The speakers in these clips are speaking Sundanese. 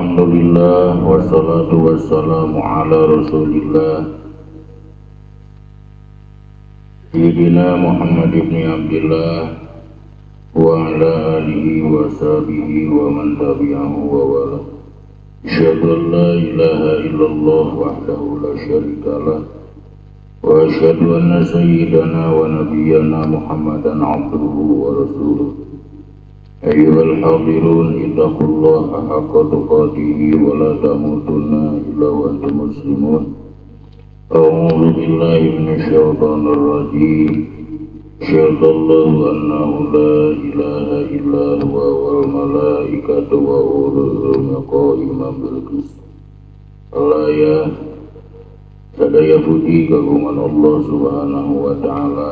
Alhamdulillah wassalatu wassalamu ala Rasulillah Sayyidina Muhammad ibn Abdillah wa ala alihi wa sahbihi wa man tabi'ahu wa wala. Asyhadu an la ilaha illallah wahdahu la syarika lah wa asyhadu anna sayyidana wa nabiyyana Muhammadan abduhu wa rasuluh. Ayyuhal hadirun ittaqullaha haqqa tuqatih wa la tamutunna illa wa antum muslimun. A'udzu billahi minasyaitonir rajim. Syahadallahu annahu la ilaha illa huwa wal malaikatu wa ulul ilmi qa'iman bil qist. Allah ya sadaya puji kagungan Allah Subhanahu wa taala.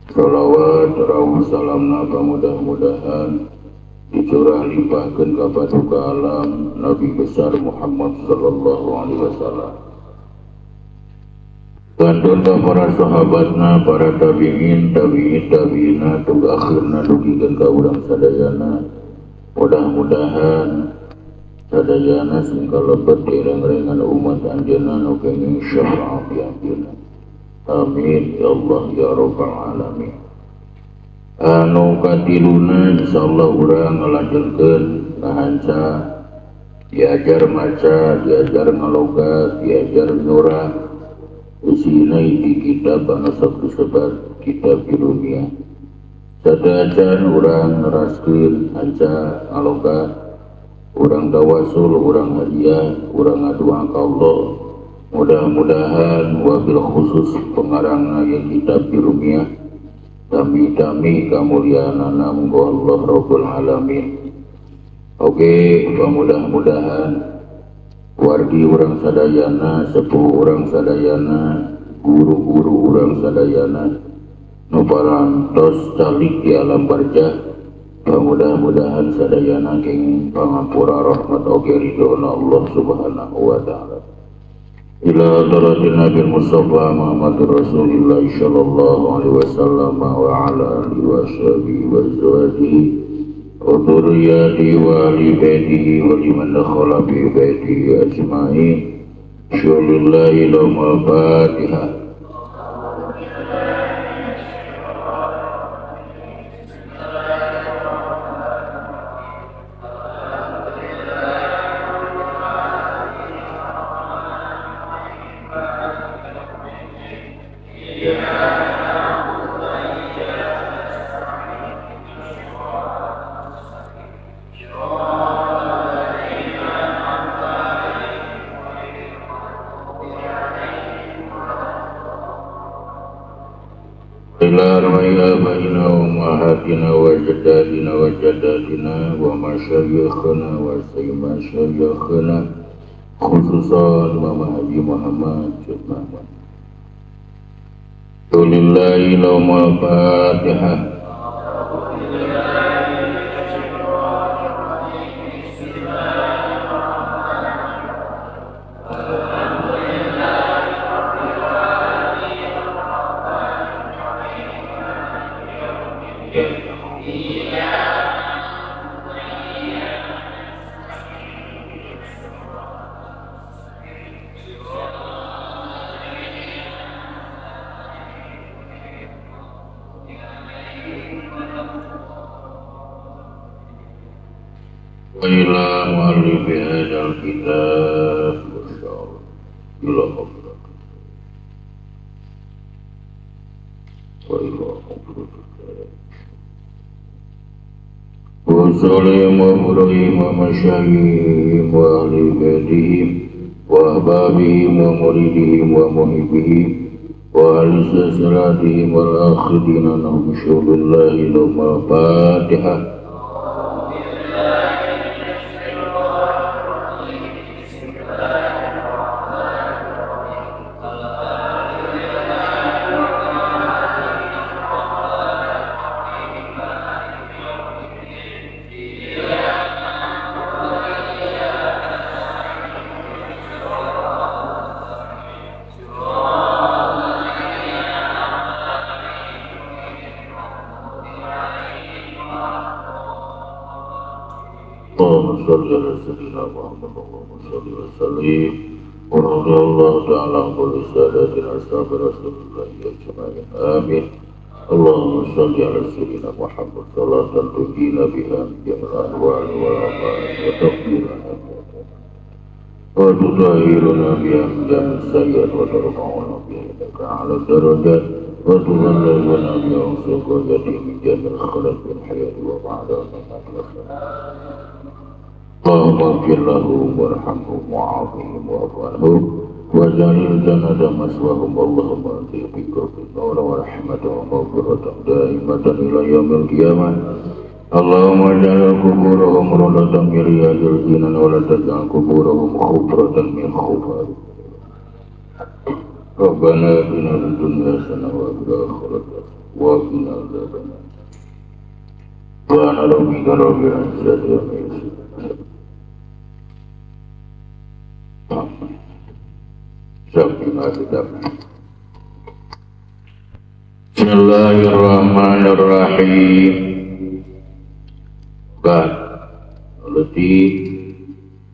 Salawat rawuh salamna pamudah-mudahan dicurah limpahkeun ka paduka alam Nabi besar Muhammad sallallahu alaihi wasallam. Kantun para sahabatna, para tabi'in, tabi'in, tabi'ina, tug akhirna dugikeun ka urang sadayana. Mudah-mudahan sadayana sing kalebet direng-rengan umat anjeunna nu kenging syafaat anjeunna. Amin ya Allah ya Rabbal alamin. Anu katiluna insyaallah urang ngalanjutkeun ngahanca, diajar maca, diajar ngalogat, diajar nyurah. Usina di kitab anu sok disebat kitab Jurumiyah. Sadacan urang neraskeun hanca ngalogat, urang tawasul, urang hadiah, urang ngadua ka Allah. Mudah-mudahan wabil khusus pengarangna yang kitab Jurumiyah tami-tami kamuliaanana munggo Allah Rabbul Alamin. Oke, mudah-mudahan wargi urang sadayana, sepuh urang sadayana, guru-guru urang sadayana nu parantos calik di alam barjah, mudah-mudahan sadayana kenging pangampura rahmat oge ridhona Allah Subhanahu wa taala. Ila hadratin Nabi Mustafa Muhammad Rasulullah sallallahu alaihi wasallam wa ala alihi washabihi wa azwajihi wa dzurriyyatihi wa ahli baitihi wa liman dakhala fi baitihi ajma'in. Syulillahi lahumul Fatihah. Ila arwahi abaina wa ummahatina wa ajdadina wa jaddatina wa masyayikhana wa sayyimasyayikhana khususan Mama Haji Muhammad Muhammad. Lillahi lahumul Fatihah. Ila mu'allif hadzal kitab masyaallah ila hafrat wa ila hafrat wa salim wa ibrahim wa masyayihim wa ahli baitihim wa ahbabihim wa muridihim wa muhibbihim wa ahli silsilatihim wal akhirina lahum syukurullahi lahumul Fatihah. Allahumma shalli ala sayyidina Muhammad. Allahumma shalli wa sallim. Wa radhiyallahu ta'ala an kulli sadatina ashabi Rasulillah ajma'in. Amin. Allahumma shalli ala sayyidina Muhammad salatan tujina biha min jami'il ahwali wal afat wa taqdirana wa tutahhiruna biha min jami'is sayyi'at wa tarfa'una biha indaka a'la darajat wa tuballighuna biha aqsa min jami'il khairat fil hayati wa ba'da al-mamat. Allahumma ighfir lahum warhamhum wa'afihim wa'fu anhum waj'alil jannata maswahum. Allahumma anzil bika nura wa rahmatan wa maghfiratan daimatan ila yaumil qiyamah. Allahumma ij'al quburahum rawdatan min riyadil jinan wa la taj'al quburahum khufratan min khufar. Rabbana atina fid dunya hasanah wa fil akhirati hasanah wa qina adzabannar. Subhana rabbika rabbil izzati amma yasifun. Bismillahirrahmanirrahim. Bukan letik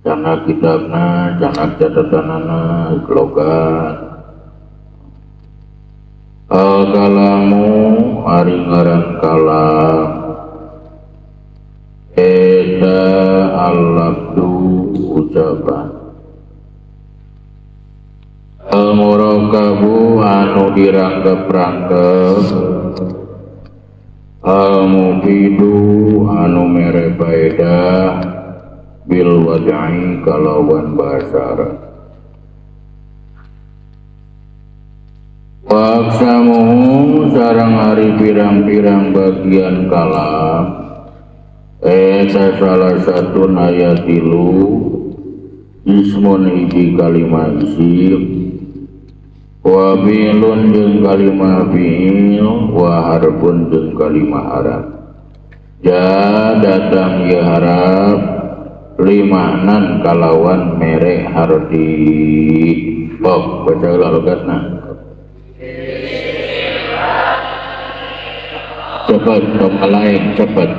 canak kitabna, canak catatanana, logat. Al-kalamu ari ngaran kalam eta al-labdu ucapan. Al-murakabu anu dirangkep-rangkep, al-mufidu anu mere faedah bil wad'i kalawan bahasa Arab. Waqsamuhu sareng ari pirang-pirang bagian kalam eta salah satu ayat tilu ismun hiji kalimah isim wa fi'lun jeung kalimah fi'il wa harfun jeung kalimah haraf. Ja datang ieu haraf limaknan kalawan mere harti. Pok baca heula logatna. Cepet tong lain cepet.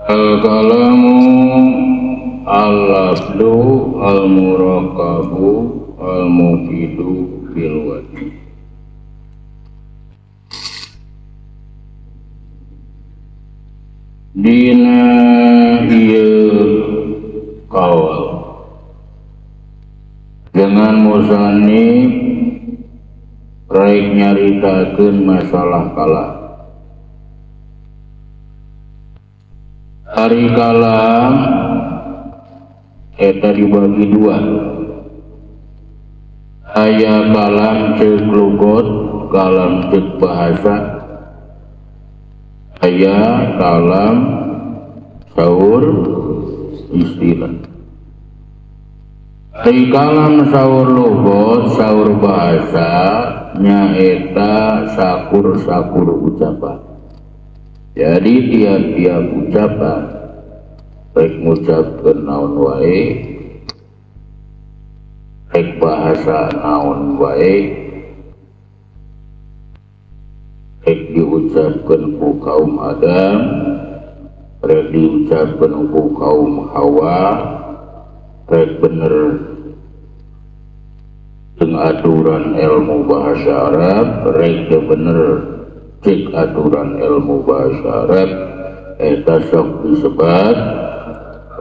Al-kalamu al-lafdu al-murakabu al-mufidu bil wajh. Dina ieu kawal dengan musannif rek nyaritakeun masalah kalam. Ari kalam eta dibagi dua. Aya kalam ceuk lugot, kalam ceuk bahasa. Aya kalam saur istilah. Ari kalam saur lugot saur bahasa nyaeta sakur-sakur ucapan. Jadi tiap-tiap ucapan rek ngucapkeun naon wae, rek bahasa naon wae, rek diucapkeun ku kaum Adam, rek diucapkeun ku kaum Hawa, rek bener jeung aturan ilmu bahasa Arab, rek teu bener cek aturan ilmu bahasa Arab, eta sok disebat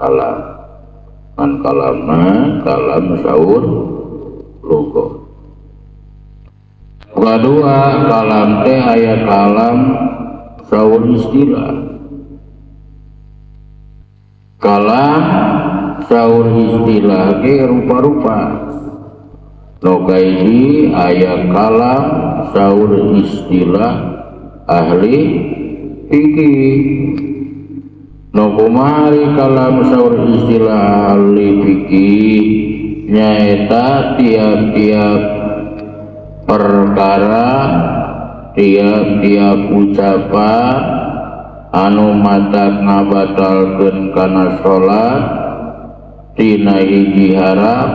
kalam. Ngan kalamna kalam saur lugot. Kadua kalam teh aya kalam saur istilah. Kalam saur istilah ge rupa-rupa. Nu kahiji aya kalam saur istilah ahli fikih. Nu kumari kalam saur istilah ahli fikih nyaeta tiap-tiap perkara, tiap-tiap ucapan anu matak ngabatalkeun kana salat tina hiji harap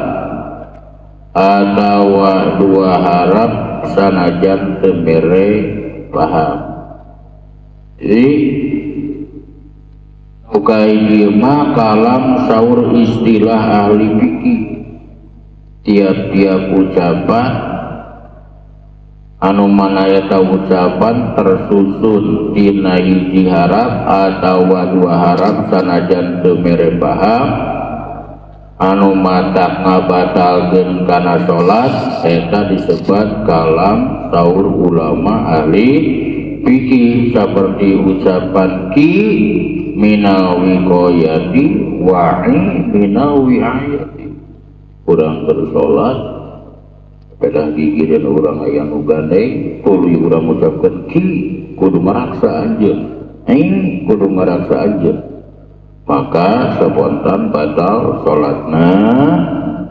atawa dua harap sanajan teu mere paham. Jadi kahiji mah kalam saur istilah ahli fikih, tiap-tiap ucapan anu mana eta ucapan tersusun tina hiji harap atawa dua harap sanajan teu mere paham anu matak ngabatalkeun kana salat, eta disebut kalam saur ulama ahli fikih, seperti ucapan ki minal wiqayati wa'i minal wi'ayati. Urang bersolat pedah gigi dan urang aya nu gandeng, tuluy urang ngucapkeun ki kudu maraksa anjeun, ing kudu maraksa anjeun, maka spontan batal salatna.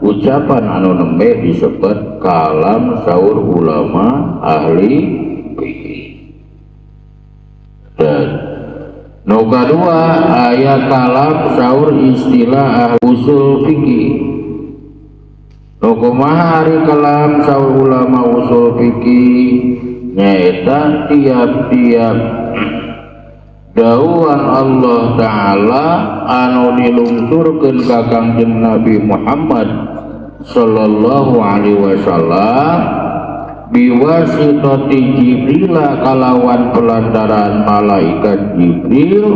Ucapan anu nembe disebut kalam saur ulama ahli fikih. Dan nu kadua aya kalam saur istilah ahli usul fikih. Nu kumaha ari kalam saur ulama usul fikih nyaeta tiap-tiap dawuhan Allah Ta'ala anu dilungsurkeun ka Kangjeng Nabi Muhammad sallallahu alaihi wasallam biwasitati Jibril kalawan pelantaraan malaikat Jibril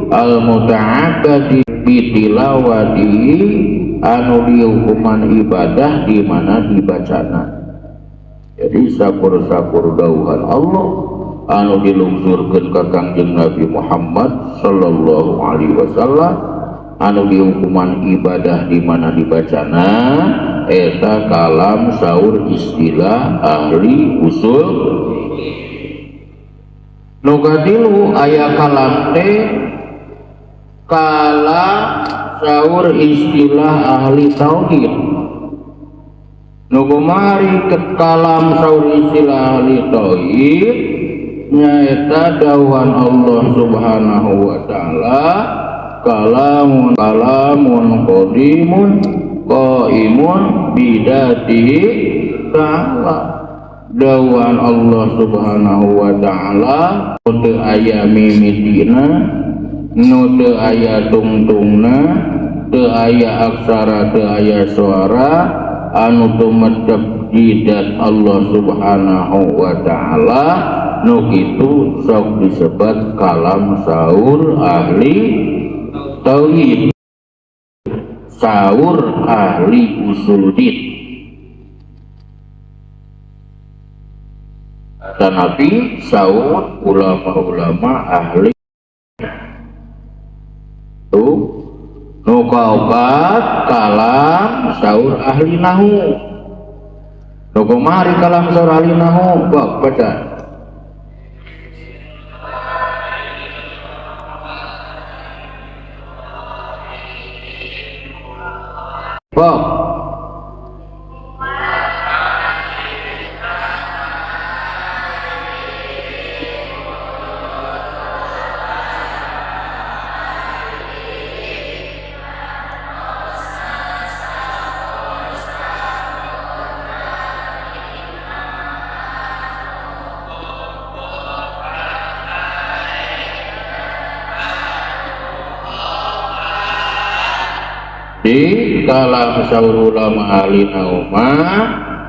al muta'abbadi bitilawati anu dihukuman ibadah di mana dibacana. Jadi sakur-sakur dawuhan Allah anu dilungsurkeun ka Kangjeng Nabi Muhammad sallallahu alaihi wasallam anu dihukuman ibadah di mana dibacana eta kalam saur istilah ahli usul. Nu katilu aya kalam teh kalam saur istilah ahli tauhid. Nu kumari kalam saur istilah ahli tauhid nyaeta dawuhan Allah Subhanahu wa taala kalamun kalamun qadimun qaimun bidatihi ta'ala. Dawuhan Allah Subhanahu wa taala teu aya mimitina, nu teu aya tungtungna, teu aya aksara, teu aya suara anu tumedep jidat Allah Subhanahu wa taala. Nu kitu sok disebut kalam saur ahli tauhid, saur ahli usuluddin. Tanapi saur ulama-ulama ahli itu. Nu kaopat kalam saur ahli nahu. Nu kumari kalam saur ahli nahu? Bak baca. Bak. Di kalam saur ulama ahli nauma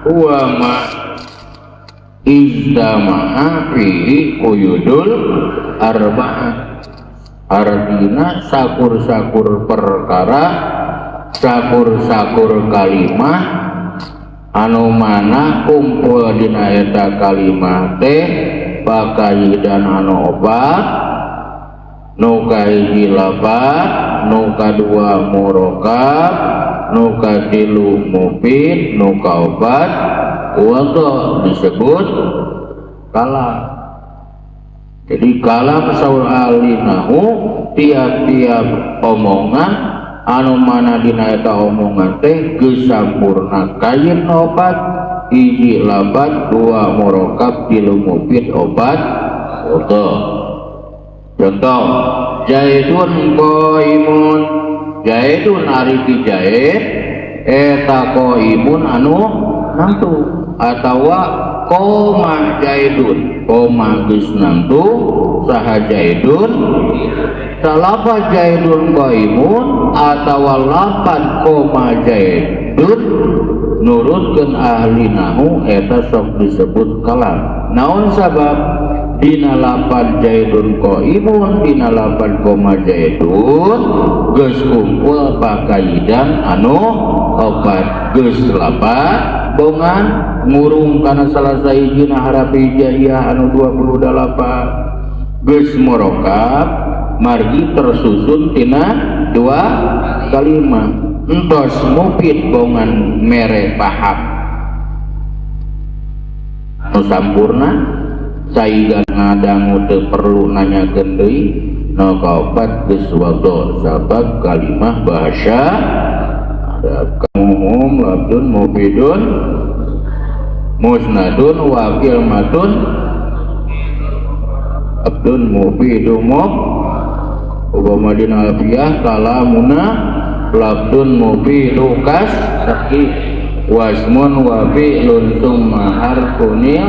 wa ma ijtama'a fihi quyudul arba'ah. Artinya sakur-sakur perkara, sakur-sakur kalimah anu mana kumpul dina eta kalimah teh pakayidan anu opat, nu kahiji lapat, nu kadua murokab, nu katilu mufid, nu kaopat wadha disebut kalam. Jadi kalam saur ahli nahu tiap-tiap omongan anu mana dina eta omongan teh geus sampurna kayin opat, hiji lapat, dua murokab, tilu mufid, opat wadha. Contoh Zaidun qaimun, Zaidun ari ti Zaid eta qaimun anu nangtu, atawa qoma Zaidun, qoma geus nangtu saha Zaidun, salapa Zaidun qaimun atawa lapan qoma Zaidun nurutkeun ahli nahu eta sok disebut kalam. Naon sabab? Dina lapan Zaidun qaimun, dina lapan qoma Zaidun geus kumpul pakaidan anu opat, geus lapat bongan ngurung kana salah sahijina harap hijaiyah anu 28, geus murokab margi tersusun tina dua kalimah, entos mufid bongan mere paham anu sampurna saiga ngadangu teu perlu nanyakeun deui. Nu kaopat geus wadha sabab kalimah bahasa Arab. Kamuhum labdun mufidun musnadun wa kilmatun abdun mufidu mub upama dina alfiyah kalamuna labdun mufidu kas saki wasmun wa fi'lun summa harfunil.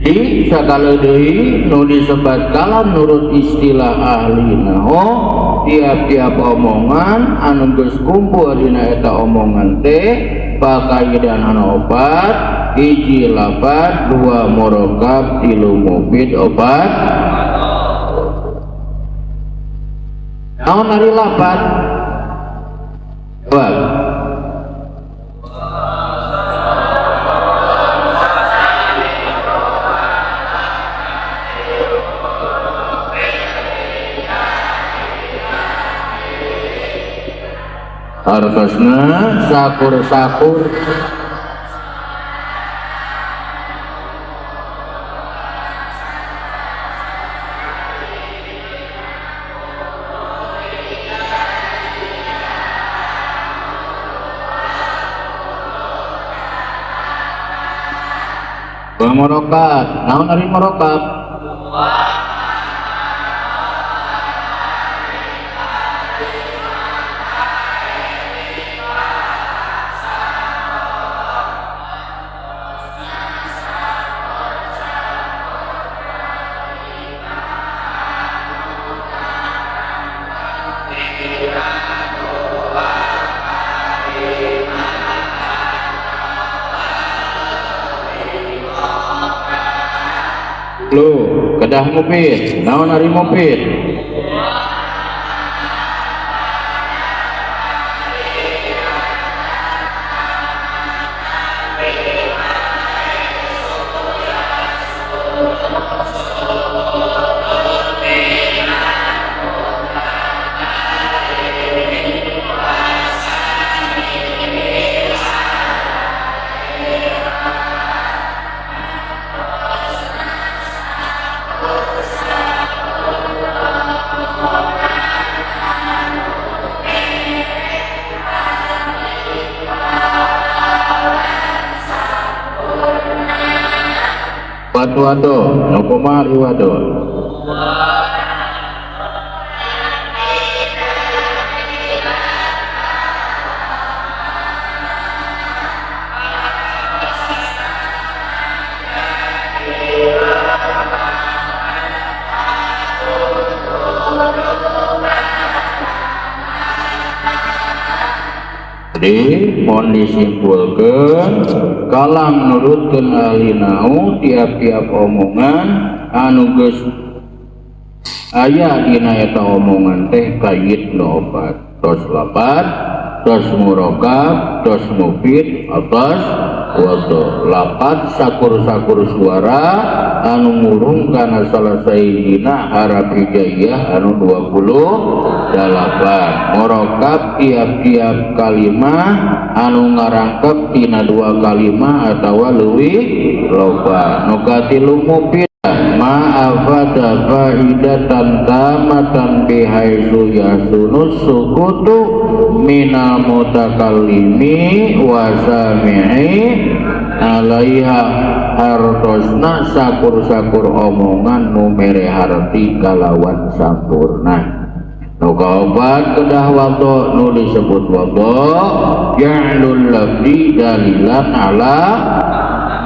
Di sakala deui nu disebat kalam nurut istilah ahli nahu tiap-tiap omongan anu geus kumpul dina eta omongan teh pakaidan anu opat, hiji lapat, dua murokab, tilu mufid, opat. Naon ari lapat? Jawab. Hartosna sakur-sakur murokab. Naon ari murokab? Lu kedah mufid. Naon ari mufid? Wado, no koma riwado. Jadi mohon disimpulkan kalam nurutkeun ahli nahwu tiap-tiap omongan anu geus aya dina eta omongan teh kayit nu opat, tos lapat, tos murokab, tos mufid, atas wado. Lapat sakur-sakur suara anu ngurung kana salah sahijina harap hijaiyah anu 28. Murokab tiap-tiap kalimah anu ngarangkep tina dua kalimah atawa leuwih loba. Nu katilu mufid ma'afada faidatan tamatan bihaisu yasunus sukutu minal mutakallimi wa sami'i alaiha, hartosna sakur-sakur omongan nu mere harti kalawan sampurna. Nu kaopat kedah wado, nu disebut wado ja'lul lafzi dalilan ala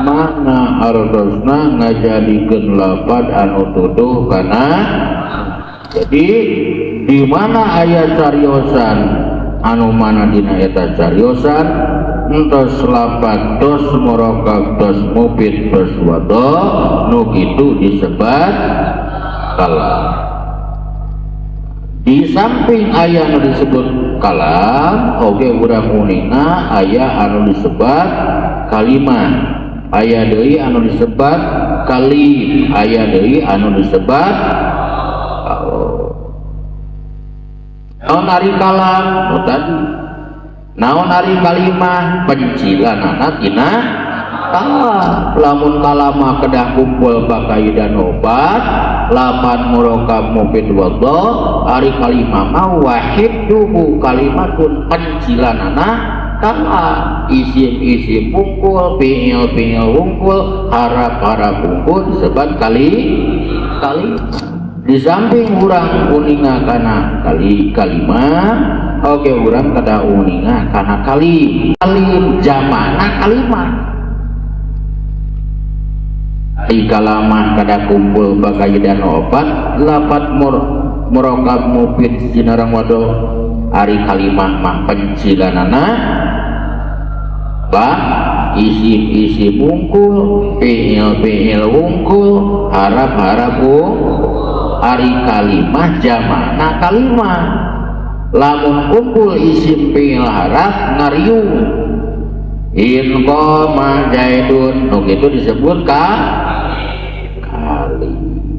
makna, hartosna ngajadikeun lapad anu tuduh kana. Jadi di mana aya cariosan anu mana dina eta cariosan entos lapad, tos murokab, tos mufid, tos wado, nu kitu disebat kalam. Di samping aya anu disebut kalam oge urang uninga aya anu disebat kalimah, aya deui anu disebat kalim, aya deui anu disebat kaul. Naon ari kalam? Nu tadi. Naon ari kalimah? Pencilanana tina kalam. Lamun kalama kedah kumpul bakaidan opat, lapan, murokab, mufid, wadha. Ari kalimah mah wahiduhu kalimatun, pencilanana kalam, isim-isim wungkul, fi'il-fi'il wungkul, harap-harap wungkul disebut kali kali. Di samping urang uninga kana kali kalimah oke, urang kada uninga kana kali kalim, jamana kalimah. Di kalamah kada kumpul bakaidan opat, lapat, murokab, mufid sinareng wado. Ari kalimah mah pencilanana ba isim-isim wungkul, fi'il-fi'il wungkul, harap-harap wungkul. Ari kalimah jamana kalimah, lamun kumpul isim, fi'il, harap ngariung, in qoma zaidun, nu kitu disebut ka kali.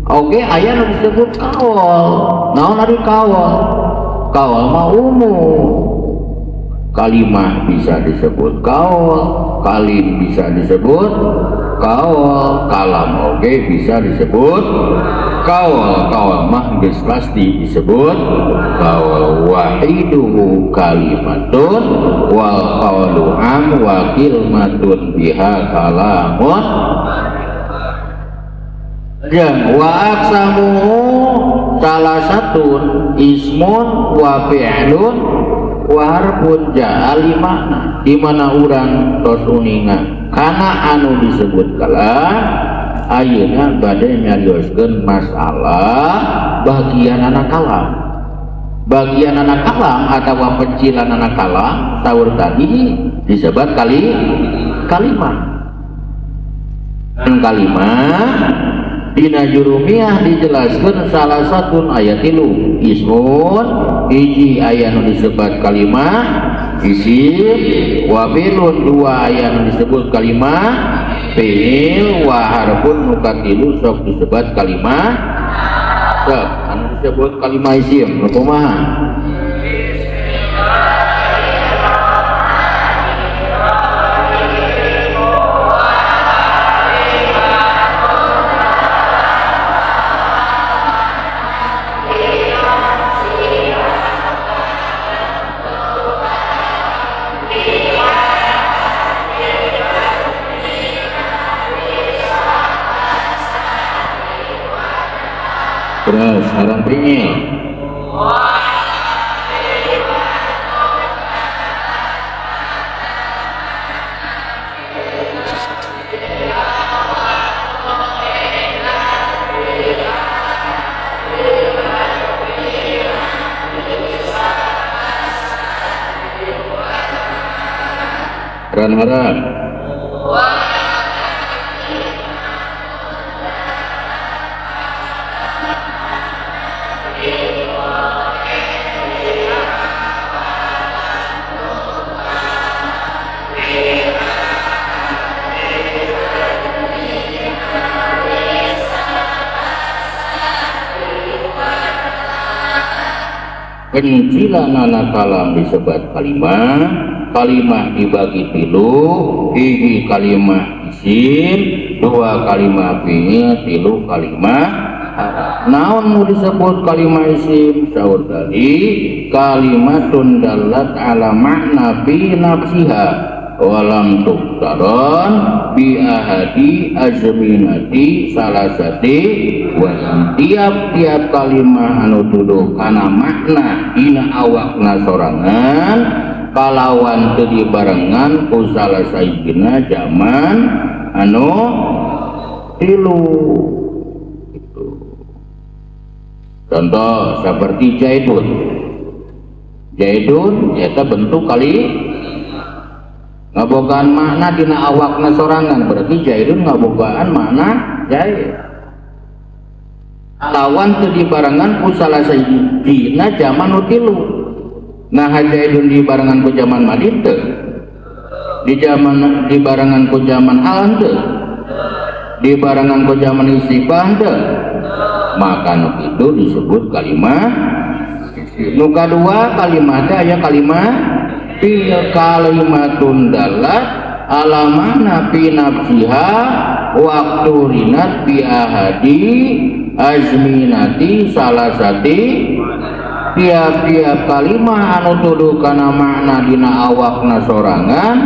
Oke, aya nu disebut kaul. Naon ari kaul? Kaul mah umum. Kalimah bisa disebut kaul, kalim bisa disebut kaul, kalam oge bisa disebut kaul. Kaul mah geus pasti disebut kaul. Wahiduhu kalimatun wal qawlu am wa kilmatun biha kalamun. Jeung wa aqsamuhu salah satu ismun wa fi'lun wa harfun ja'a makna. Di mana urang tos uninga kana anu disebut kalam, ayeuna bade nyarioskeun masalah bagian anak kalam. Bagian anak kalam atau pencilan anak kalam saur tadi disebut kali kalimat. Dan kalimat dina jurumiyah dijelaskan salah satu ayat tilu, ismun hiji aya nu disebut kalimah isim, wa fi'lun dua aya nu disebut kalimah fi'il, wa harfun nu katilu sok disebut kalimah. Sok anu disebut kalimah isim nu kumaha? Terus sekarang fi'il. Haran-haran. Kencilanana kalam disebut kalimah, kalimah dibagi tilu, hiji kalimah isim, dua kalimah fi'il, tilu kalimah haraf. Naon nu disebut kalimah isim? Saur tadi kalimatun dallat ala makna fi nafsiha walam tuktaron bi ahadi azminati salasati walam. Tiap-tiap kalimah anu tuduh kana makna dina awakna sorangan kalawan teu dibarengan ku salah sahijina zaman anu tilu. Gitu. Contoh seperti jaidun. Jaidun eta bentuk kali ngabogaan makna dina awakna sorangan, berarti jaidun ngabogaan makna jaid. Lawan teu dibarengan ku salah sahijina zaman nu tilu. Nah, jaidun dibarengan ku zaman madi teu? Di zaman dibarengan ku zaman hal teu? Dibarengan ku zaman istiqbal teu? Maka nu kitu disebut kalimah. Nu kadua kalimah teh aya kalimah fil kalimatun dalat ala makna fi nafsiha waktu rinat bi ahadi azminati salasati. Tiap-tiap kalimah anu tuduh kana makna dina awakna sorangan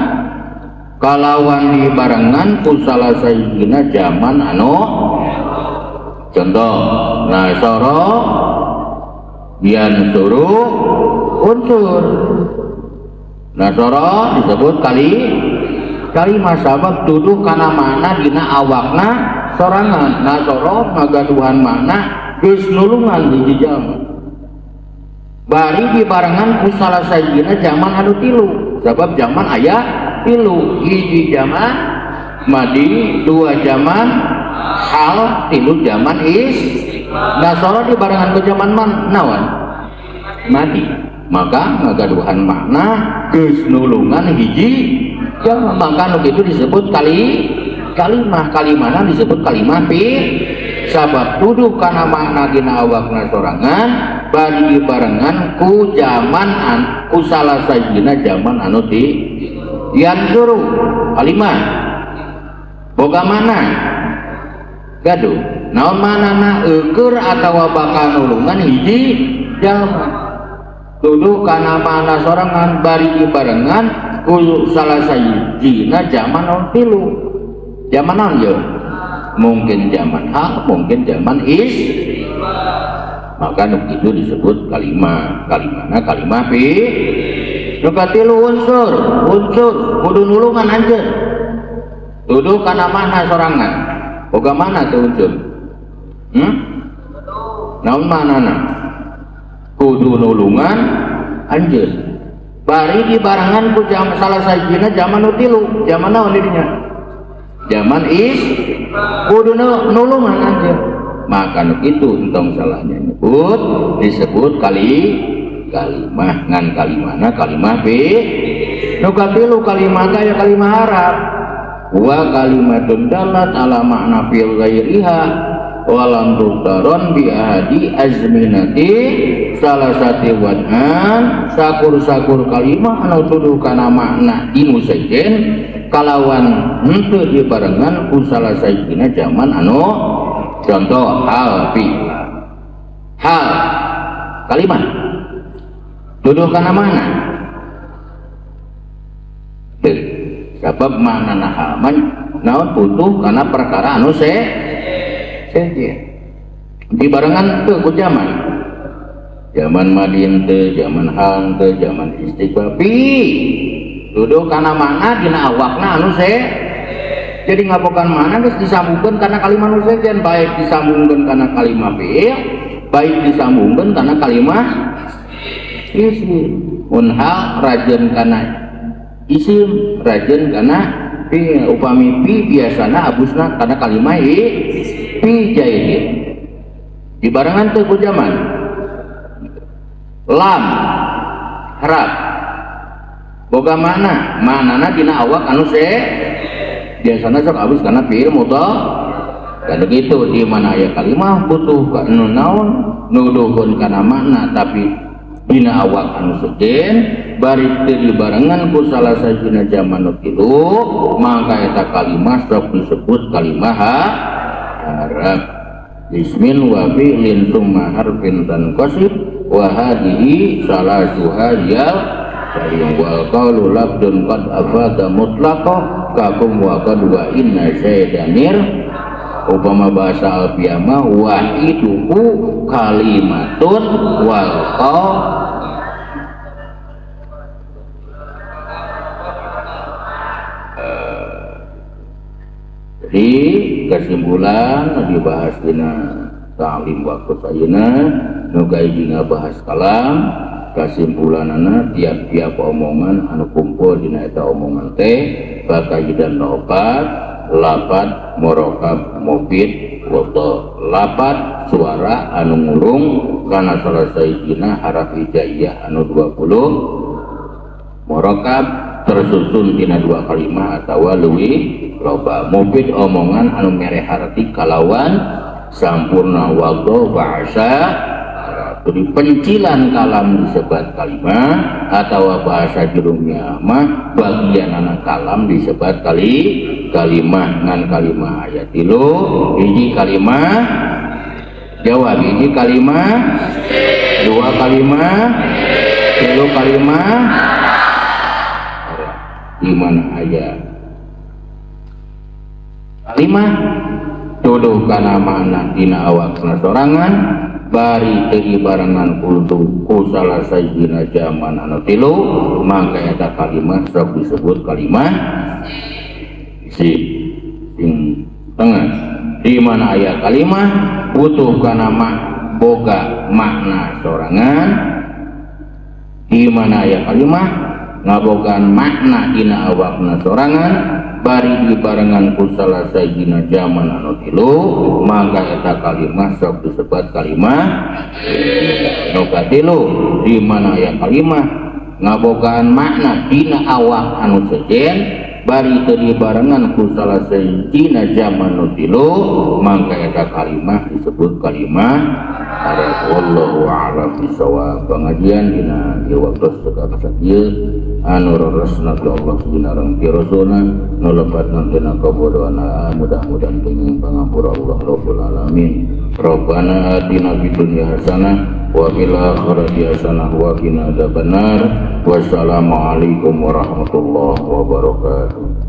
kalawan dibarengan ku salah sahijina zaman anu. Contoh nasoro yansuru unsur. Nasoro disebut kali kalimah sabab tuduh kana makna dina awakna sorangan. Nasoro ngagaduhan makna geus nulungan hiji jalma bari dibarengan ku salah sahijina zaman anu tilu. Sabab zaman aya tilu, hiji zaman madi, dua zaman hal, tilu zaman is. Nasoro dibarengan ku zaman man naon madi, maka ngagaduhan makna geus nulungan hiji zaman. Maka nu kitu disebut kali kalimah. Kalimahna disebut kalimah fi sabab tuduh kana makna dina awakna sorangan bari dibarengan ku zaman an, ku salah sahijina zaman anu ti. Yansuru kalimah boga mana gaduh naon manana eueur atawa bakal nulungan hiji jalma tuduh kana makna sorangan bari dibarengan ku salah sahijina zaman anu tilu. Zaman naon ye? Mungkin zaman hal, mungkin zaman is. Maka nu kitu disebut kalimah. Kalimahna kalimah fi. Nu katilu unsur, unsur kudu nulungan anjeun. Tuduh kana makna sorangan. Boga mana teu unsur? Naon manana? Kudu nulungan anjeun. Bari dibarengan ku jam salah sahijina zaman nu tilu. Zaman naon didinya? Zaman is kudu nulungan anjeun. Maka nu kitu entong salahnya nyebut disebut kali kalimah ngan kalimahna kalimah fi. Nu katilu kalimah teh aya kalimah haraf. Wa kalimatun dalat ala makna fil ghairiha walam tuktaron bi ahadi azminati salasati wad'an. Sakur-sakur kalimah anu tuduh kana makna di musejen kalawan henteu dibarengan ku salah sahijina zaman anu. Contoh hal fi hal kalimah tuduh kana mana teu, sabab maknana hal man naon butuh kana perkara anu se sejen dibarengan teu ku zaman zaman madin teu, zaman hal teu, zaman istiqbal fi tuduh kana makna dina awakna anu se. Jadi ngabogaan makna geus disambungkeun kana kalimah nu sejen, baik disambungkeun kana kalimah fi'il, baik disambungkeun kana kalimah isim. Mun hal rajeun kana isim rajin kana fi upami fi biasana abusna kana kalimah fi jaidin dibarengan teu ku zaman lam harap boga makna maknana dina awak anu se biasana sok abus kana fi'il mudhari. Dan begitu di mana aya kalimah butuh nu naon nuduhkeun kana makna tapi dina awak anu sejen bari teu dibarengan ku salah sajina zaman nu tilu maka eta kalimah sok disebut kalimah harap ismin wa fi'lin summa harfin tanqasib wa hadhihi salasuha ya wal qawlu labdun qad afada mutlaqa kakum wa qad wa inna zaidanir upama bahasa alfiyah mah wahiduhu kalimatun wal qaul. Jadi kesimpulan dibahas dina ta'lim waktu ayeuna nu kahiji ngabahas kalam kesimpulanana tiap-tiap omongan anu kumpul dina eta omongan teh bakayidan opat lapat murokab mufid wa lapat suara anu ngurung kana salah sahijina haraf hijaiyah anu 20 murokab tersusun tina dua kalimah atawa leuwih loba mufid omongan anu mere harti kalawan sampurna wadha bahasa jadi pencilan kalam disebut kalimah atau bahasa jurumnya mah bagian anak kalam disebut kali kalimah ngan kalimah ayat tilu hiji kalimah jawab hiji kalimah dua kalimah tilu kalimah di mana ayat kalimah tuduh kana makna dina awakna sorangan bari teu dibarengan ku salah sahijina zaman anu tilu maka eta kalimah sok disebut kalimah si sing tengah di mana aya kalimah butuh kana boga makna sorangan di mana aya kalimah ngabogaan makna dina awakna sorangan bari dibarengan ku salah sahijina zaman anu tilu maka eta kalimah sok disebut kalimah nu katilu di mana aya kalimah ngabogaan makna dina awak anu sejen bari teu dibarengan ku salah sahijina zaman nu tilu maka eta kalimah disebut kalimah arab. Wallahu a'lam bishawab. Pengajian dina ieu waktu sakieu anu rarasna ti Allah subhanahu wa rasulna nu lepatna tina kabodohana mudah-mudahan kenging pangampura Allah rabbul alamin. Rabbana atina fid dunya hasanah wa fil akhirati hasanah wa qina adzabannar. Wassalamualaikum warahmatullahi wabarakatuh.